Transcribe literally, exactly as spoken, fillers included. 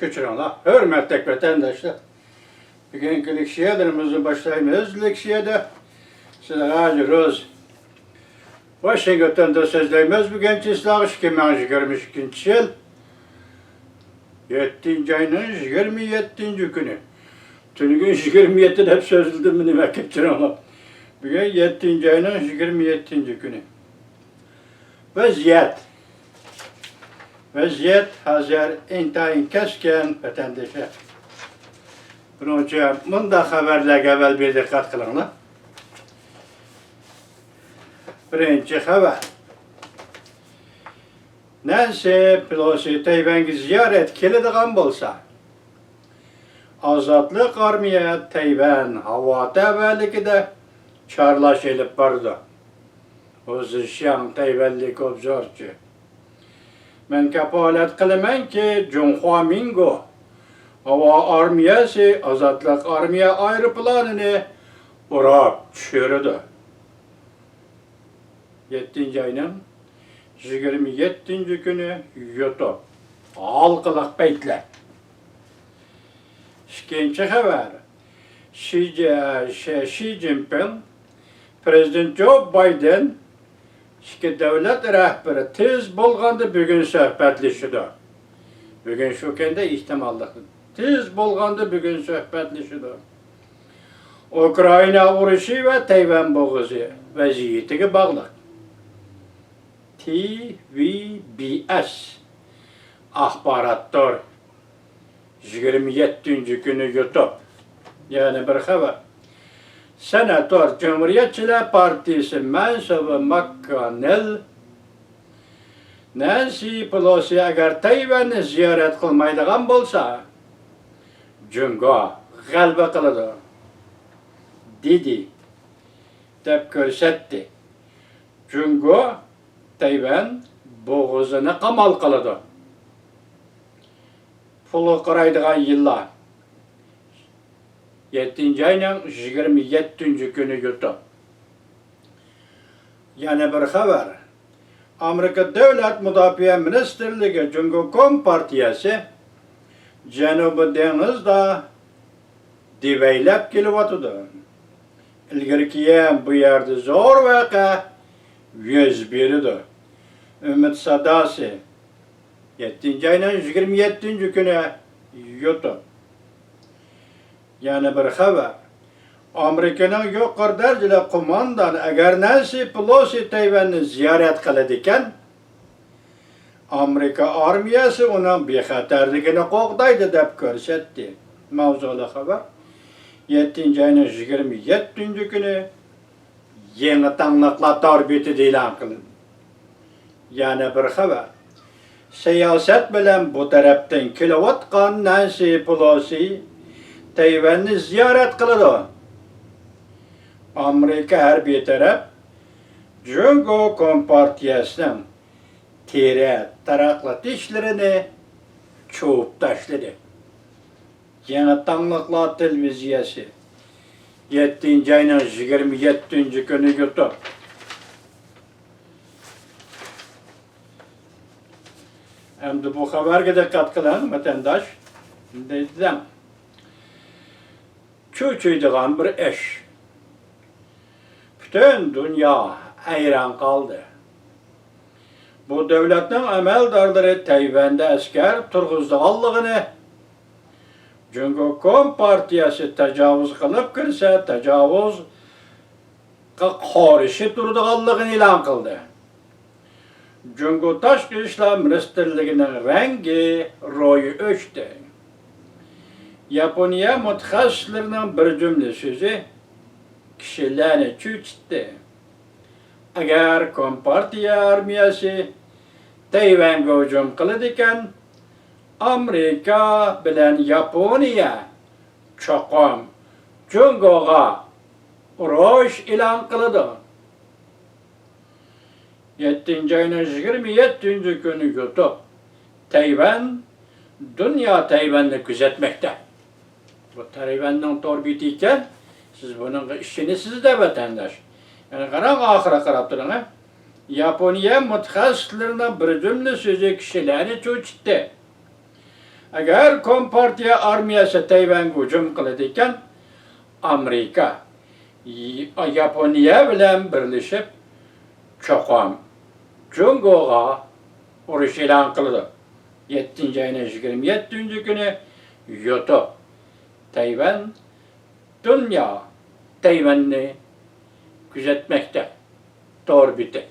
كۆچۈرۈڭلار، ھۆرمەتلىك ۋەتەنداشلار. بۈگۈنكى لېكسىيەلىرىمىزنى باشلايمىز. لېكسىيەدە سىلەرگە ھازىر روز ۋاشىنگتوندا سۆزلەيمىز. بۈگۈن چىسلاغ ئىككى مىڭ يىگىرمە ئىككىنچى يىل، يەتتىنچى ئاينىڭ يىگىرمە يەتتىنچى كۈنى. تۈنۈگۈن يىگىرمە يەتتە دەپ سۆزلىدىممۇ نېمە، كەچۈرۈڭلار. بۈگۈن يەتتىنچى ئاينىڭ يىگىرمە يەتتىنچى كۈنى. ۋەزىيەت. ۋەزىيەت ھازىر ئىنتايىن كەسكىن، ۋەتەندىشى. بۇنىڭ ئۈچۈن مۇنداق خەۋەرلەرگە ئەۋۋەل بىر دىققەت قىلىڭلار. بىرىنچى خەۋەر. نەنسى پېلوسى تەيۋەنگە زىيارەت كېلىدىغان بولسا، ئازادلىق ئارمىيە تەيۋەن ھاۋا تەۋەلىكىدە چارلاش ئېلىپ بارىدۇ. ھۇ زىشياڭ تەيۋەنلىك ئوبزورچى. مەن كاپالەت قىلىمەنكى، جۇڭخۇا مىنگو ھاۋا ئارمىيەسى ئازادلىق ئارمىيە ئايروپىلانىنى ئۇراپ چۈشۈرىدۇ. يەتتىنچى ئاينىڭ يىگىرمە يەتتىنچى كۈنى يۇتۇپ. ھالقىلىق پەيتلەر. ئىككىنچى خەۋەر. شى، شى، شى جىنپىڭ، پىرېزىدېنت جو بايدېن، ئىككى دۆلەت رەھبىرى تېز بولغاندا بۈگۈن سۆھبەتلىشىدۇ. بۈگۈن شۇ كەندە ئېھتىماللىق. تېز بولغاندا بۈگۈن سۆھبەتلىشىدۇ. ئۇكرائىنا ئۇرۇشى ۋە تەيۋەن بوغۇزى ۋەزىيىتىگە باغلىق. تى ۋى بى ئەس ئاخبارات تور، يىگىرمە يەتتىنچى كۈنى يۇتۇپ. يەنە بىر خەۋەر. سېناتور، جۇمھۇرىيەتچىلەر پارتىيىسى مەنسۇبى ماككوننېل، نەنسى پېلوسى ئەگەر تەيۋەننى زىيارەت قىلمايدىغان بولسا، جۇڭگو غەلىبە قىلىدۇ، دېدى، دەپ كۆرسەتتى. جۇڭگو تەيۋەن بوغۇزىنى قامال قىلىدۇ. پۇلغا قارايدىغان يىللار. يەتتىنچى ئاينىڭ يىگىرمە يەتتىنچى كۈنى يۇتۇپ. يەنە بىر خەۋەر. ئامېرىكا دۆلەت مۇداپىئە مىنىستىرلىكى جۇڭگو كومپارتىيەسى جەنۇبىي دېڭىزدا دېۋەيلەپ كېلىۋاتىدۇ. ئىلگىرى كېيىن بۇ يەردە زور ۋەقە يۈز بېرىدۇ. ئۈمىد ساداسى، يەتتىنچى ئاينىڭ يىگىرمە يەتتىنچى كۈنى يۇتۇپ. يەنە بىر خەۋەر. ئامېرىكىنىڭ يۇقىرى دەرىجىلىك قوماندانى ئەگەر نەنسى پېلوسى تەيۋەننى زىيارەت قىلىدىكەن، ئامېرىكا ئارمىيەسى ئۇنىڭ بىخەتەرلىكىنى قوغدايدۇ، دەپ كۆرسەتتى. ماۋزۇلۇق خەۋەر يەتتىنچى ئاينىڭ يىگىرمە يەتتىنچى كۈنى يېڭى تاڭلىقلار تور بېتىدە ئېلان قىلىندى. يەنە بىر خەۋەر. سىياسەت بىلەن بۇ تەرەپتىن كېلىۋاتقان نەنسى پېلوسى تەيۋەننى زىيارەت قىلىدۇ. ئامېرىكا ھەربىي تەرەپ جۇڭگو كومپارتىيەسىنىڭ تېرە تاراقلىتىشلىرىنى چۇۋۇپ تاشلىدى. يېڭى تاڭلىقلار تېلېۋىزىيەسى، يەتتىنچى ئاينىڭ يىگىرمە يەتتىنچى كۈنى يۇتۇپ. ئەمدى بۇ خەۋەرگە دىققەت قىلىڭ، ۋەتەنداش. دەيدىدەم. چۆچۈيدىغان بىر ئىش. پۈتۈن دۇنيا ھەيران قالدى. بۇ دۆلەتنىڭ ئەمەلدارلىرى تەيۋەندە ئەسكەر تۇرغۇزىدىغانلىقىنى، جۇڭگو كومپارتىيەسى تاجاۋۇز قىلىپ كىرسە، تاجاۋۇزغا قارشى تۇرىدىغانلىقىنى ئېلان قىلدى. جۇڭگو تاشقى ئىشلار مىنىستىرلىكىنىڭ رەڭگى، روھى ئۆچتى. ياپونىيە مۇتەخەسسىسلىرىنىڭ بىر جۈملە سۆزى كىشىلەرنى چۆچۈتتى. ئەگەر كومپارتىيە ئارمىيەسى تەيۋەنگە ھۇجۇم قىلىدىكەن، ئامېرىكا بىلەن ياپونىيە چوقۇم جۇڭگوغا ئۇرۇش ئېلان قىلىدۇ. يەتتىنچى ئاينىڭ يىگىرمە يەتتىنچى كۈنى يۇتۇپ، تەيۋەن، دۇنيا تەيۋەننى كۆزەتمەكتە. بۇ تەيۋەننىڭ تور بېتى ئىكەن، سىز بۇنىڭغا ئىشىنىسىز-دە، ۋەتەنداش. يەنە قاراڭ، ئاخىرىغا قاراپ تۇرۇڭ، ھە. ياپونىيە مۇتەخەسسىسلىرىنىڭ بىر جۈملە سۆزى كىشىلەرنى چۆچۈتتى. ئەگەر كومپارتىيە ئارمىيەسى تەيۋەنگە ھۇجۇم قىلىدىكەن، ئامېرىكا، ي-، ياپونىيە بىلەن بىرلىشىپ چوقۇم جۇڭگوغا ئۇرۇش ئېلان قىلىدۇ. يەتتىنچى ئاينىڭ يىگىرمە يەتتىنچى كۈنى يوتۇپ، تەيۋەن دۇنيا تەيۋەننى كۆزەتمەكتە. تور بېتى.